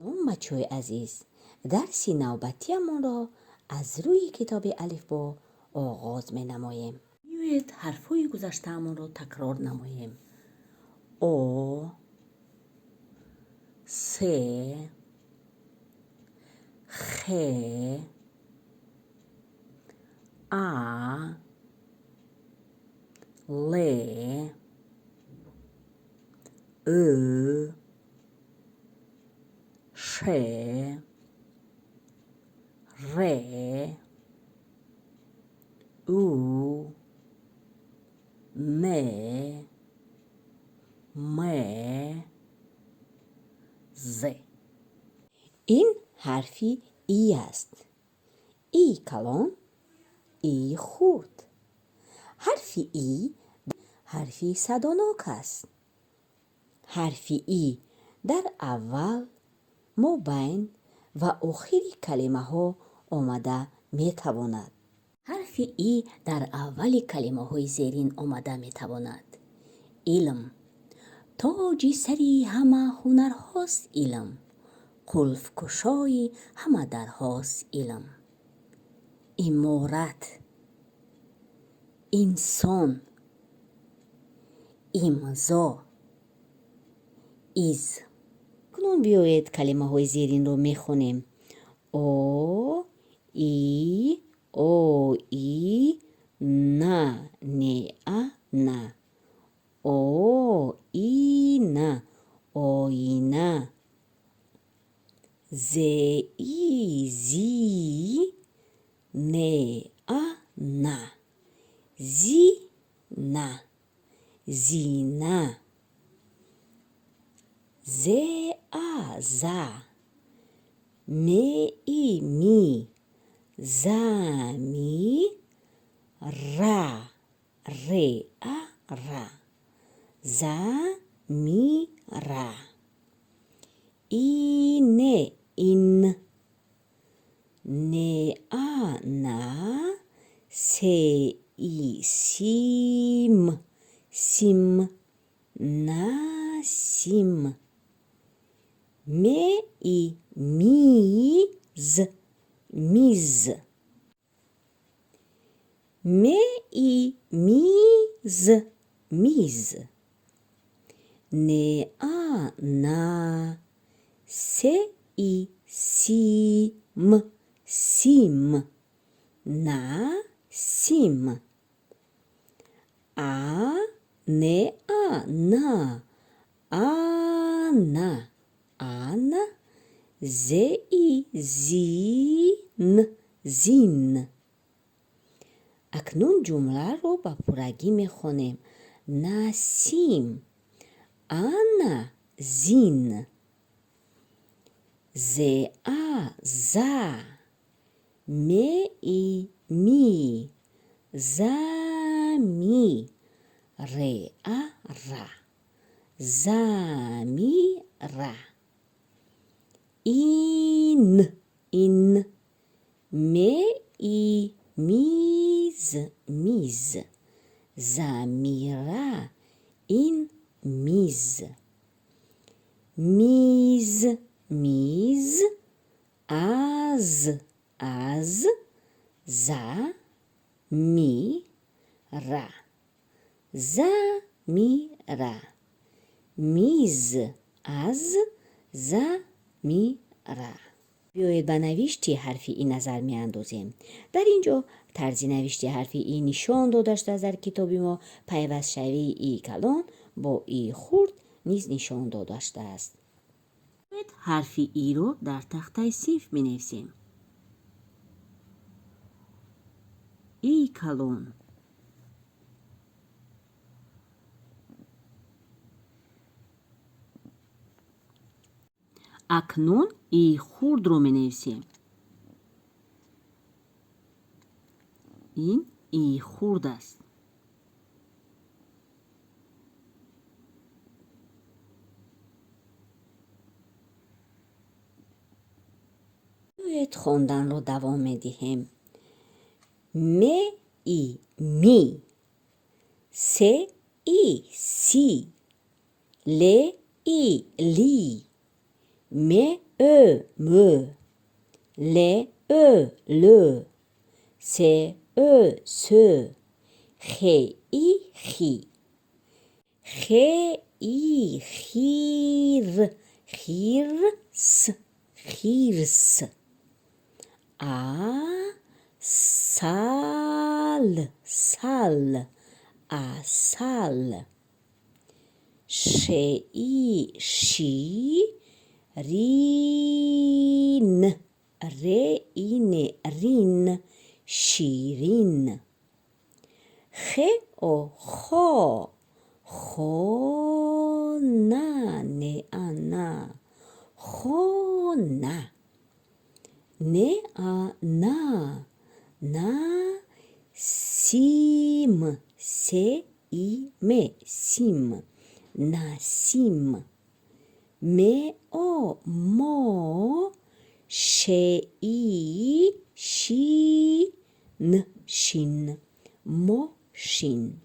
Бачаҳои азиз, дарси навбатиамонро аз рӯи китоби алифбо оғоз менамоем. Биёед, ҳарфҳои гузаштаамонро такрор намоем. О, С, Х, А, Л, Ӯ, Ш, Р, У, Н, М, З. Ин ҳарфи И аст. И калон, И хурд. Ҳарфи И ҳарфи садонок аст. Ҳарфи И дар аввал, мобайн ва охири калимаҳо омада метавонад. Ҳарфи И дар аввали калимаҳои зерин омада метавонад. Илм. Тоҷи сари ҳама ҳунарҳост илм. Қулфкушои ҳама дарҳост илм. Иморат. Инсон. Имзо. Из. Акнун биёед, калимаҳои зеринро мехонем. О, И, О, И, На, Не, А, На. О, И, На. Оина. З, И, Зи, Не, А, На. Зина. Зина. З, А, За. М, И, Ми. Зами. Ра. Р, А, Ра. Замира. И, Не, Ин. Не, А, На. С, И, Сим. Сим. Насим. М, И, Миз. Миз. М, И, Миз. Миз. Н, А, На. С, И, Сим. Сим. Насим. А, Н, А, На. Ана. Ана. З, И, Зин. Зин. Акнун ҷумларо ба пуррагӣ мехонем. Насим. Ана Зин. З, А, За. М, И, Ми. Зами. Р, А, Ра. Замира. Ин. Ин. М, И, Миз. Миз. Замира. Ин миз. Миз. Миз. Аз. Аз. За. Ми. Ра. Замира. Миз. Аз. Замира. Биёед, ба навишти ҳарфи И назар меандозем. Дар ин ҷо тарзи навишти ҳарфи И нишон дода шудааст. Дар китоби мо пайвастшавии И калон бо И хурд низ нишон дода шудааст. Ҳарфи Иро дар тахтаи синф менависем. И калон, акнун И хурдро менависем. Ин И хурд аст. Биёед, хонданро давом медиҳем. М, И, ми. С, И, си. Л, И, ли. М, Ӯ, мӯ, Л, Ӯ, лӯ, С, Ӯ, сӯ, Х, И, хи. Х, И, хир, хирс, хирс. А, сал, сал, асал. Ш, И, ши, рин, Р, И, Н, рин, ширин. Х, О, хо, хона, Н, А, на, хона. Н, А, на, на, сим, С, И, М, сим, Насим. М, О, мо, Ш, И, ши, Н, шин, мошин.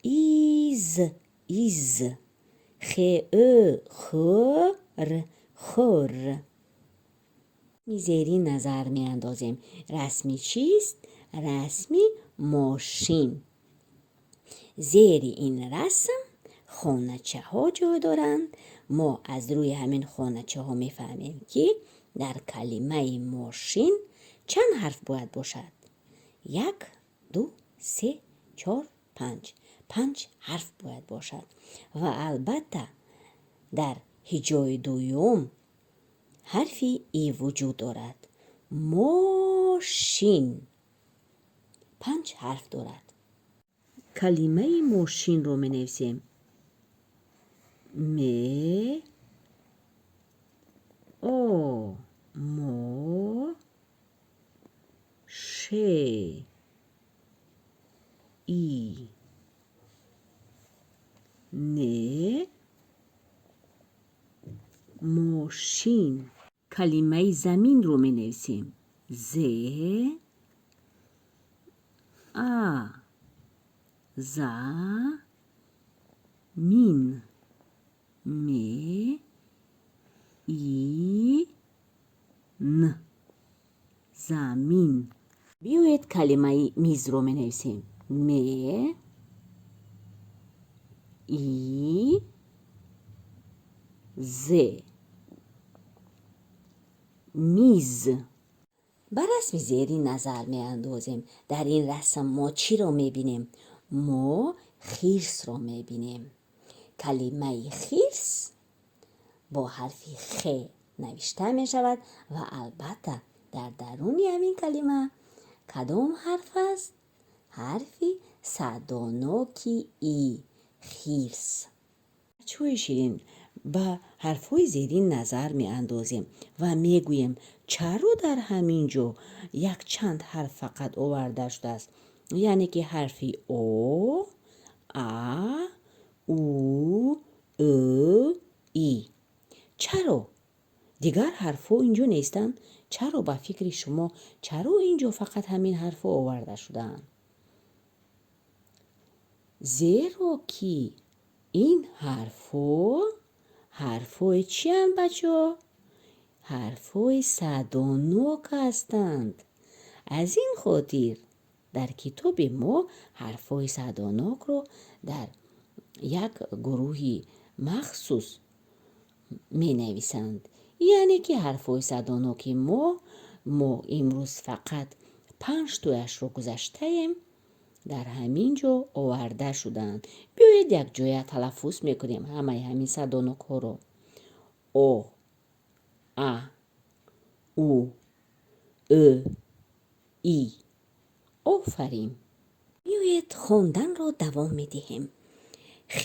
Из, из, Х, Ӯ, хӯр, хӯр. Зерин назар меандозем. Расми чист? Расми мошин. Зери ин расм хоначаҳо ҷой доранд. Мо аз рӯи ҳамин хоначаҳо мефаҳмем, ки дар калимаи мошин чанд ҳарф бояд бошад. Як, ду, се, чор, панҷ. Панҷ ҳарф бояд бошад. Ва албатта дар ҳиҷои дуюм ҳарфи и вуҷуд дорад. Мошин панҷ ҳарф дорад. Калимаи мошинро менависем. М, О, мо, Ш, И, Н, мошин. Калимаи заминро менависем. З, А, за, мин, М, И, Н, замин. Биёед, калимаи мизро менависем. М, И, З, миз. Ба расми зерин назар меандозем. Дар ин расм мо чиро мебинем? Мо хирсро мебинем. Калимаи хирс бо ҳарфи х навишта мешавад ва албатта дар даруни ҳамин калима кадом ҳарф аст? Ҳарфи садоноки и, хирс. Бачаҳои ширин, ба ҳарфҳои зерин назар меандозем ва мегӯем, чаро дар ҳамин ҷо якчанд ҳарф фақат оварда шудааст, яъне ки ҳарфи о, а, у, ӯ, и. Чаро дигар ҳарфҳо ин ҷо нестанд? Чаро, ба фикри шумо, чаро ин ҷо фақат ҳамин ҳарфҳо оварда шудаанд? Зеро ки ин ҳарфҳо ҳарфҳои чиянд, бачаҳо? Ҳарфҳои садонок ҳастанд. Аз ин хотир дар китоби мо ҳарфҳои садонокро дар як гурӯҳи махсус менависанд. Яъне ки ҳарфҳои садоноки мо имрӯз фақат панҷтояшро гузаштаем, дар ҳамин ҷо оварда шудаанд. Биёед, якҷоя талаффуз мекунем ҳамаи ҳамин садонокҳоро: о, а, у, ӯ, и. Офарин! Биёед, хонданро давом медиҳем. Х,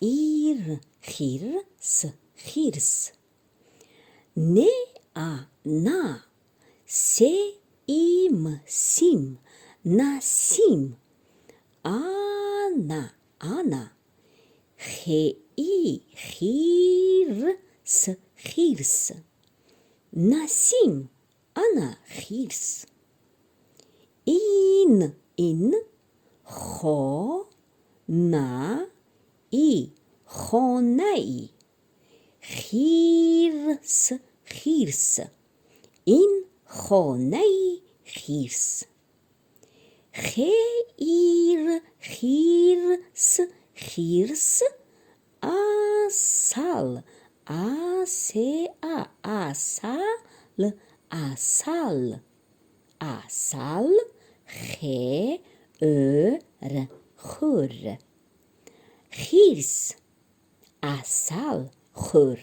ир, хир, с, хирс. Н, а, на, С, И, М, сим, Насим. А, на, ана, Х, И, хир, с, хирс. Насим, ана, хирс. Ин, ин, хо, на, и, хонаи. Хирси. Р, С, хирс. Ин хонаи хирс. Х, И, Р, хирс, хирс. Асал, А, С, А, асал, асал, асал. Х, Ө, Р, хӯр. Хирс асал хӯр.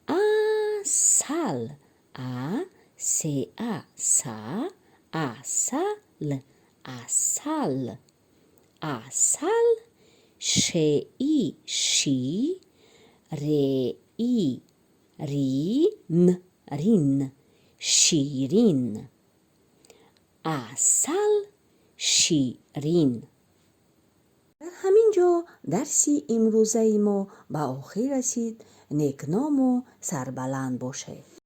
Асал, А, С, А, са, асал, асал, асал. Ш, И, ши, Р, И, ри, н, рин, ширин. Асал ширин. Дар ҳамин ҷо дарси имрӯзаи мо ба охир расид. Некному сарбаланд бошед.